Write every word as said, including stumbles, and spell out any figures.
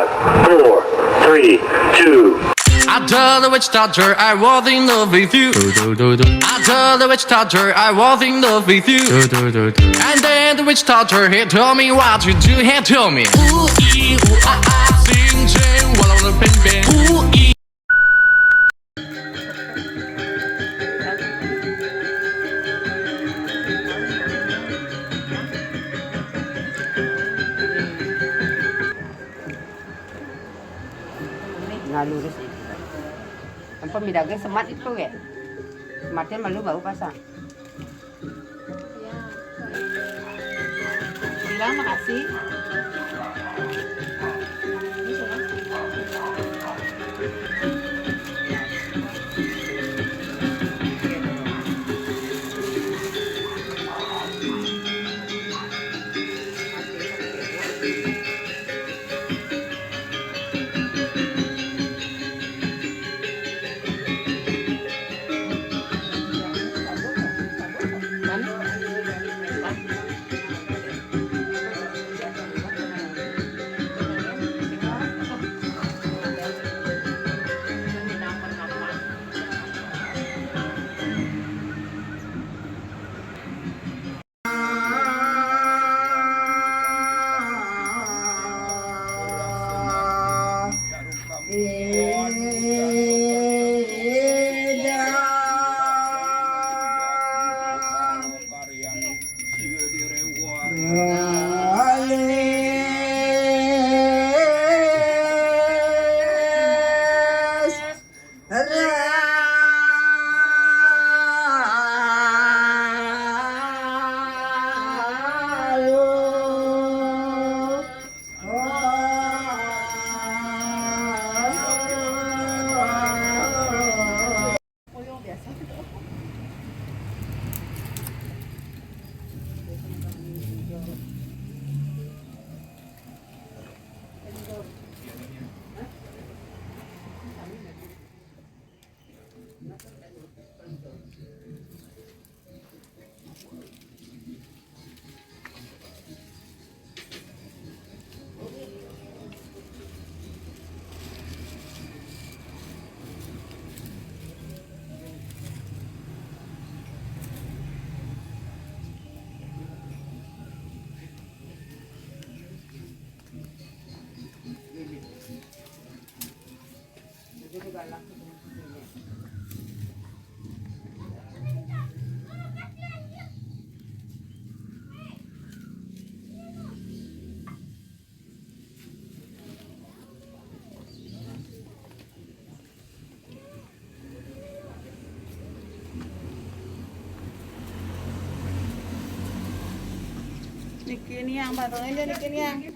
Four, three, two. I told the witch doctor I was in love with you. I told the witch doctor I was in love with you. And then the witch doctor he told me what to do. He told me. Ooh, ee, ooh, ah, ah, sing, sing, walla, walla, bang, bang. Ooh, ee. Ngalurus itu. Tanpa midagri semat itu ge. Sematnya malu bau pasang. Bilang makasih. Niki niang, patungnya niki niang.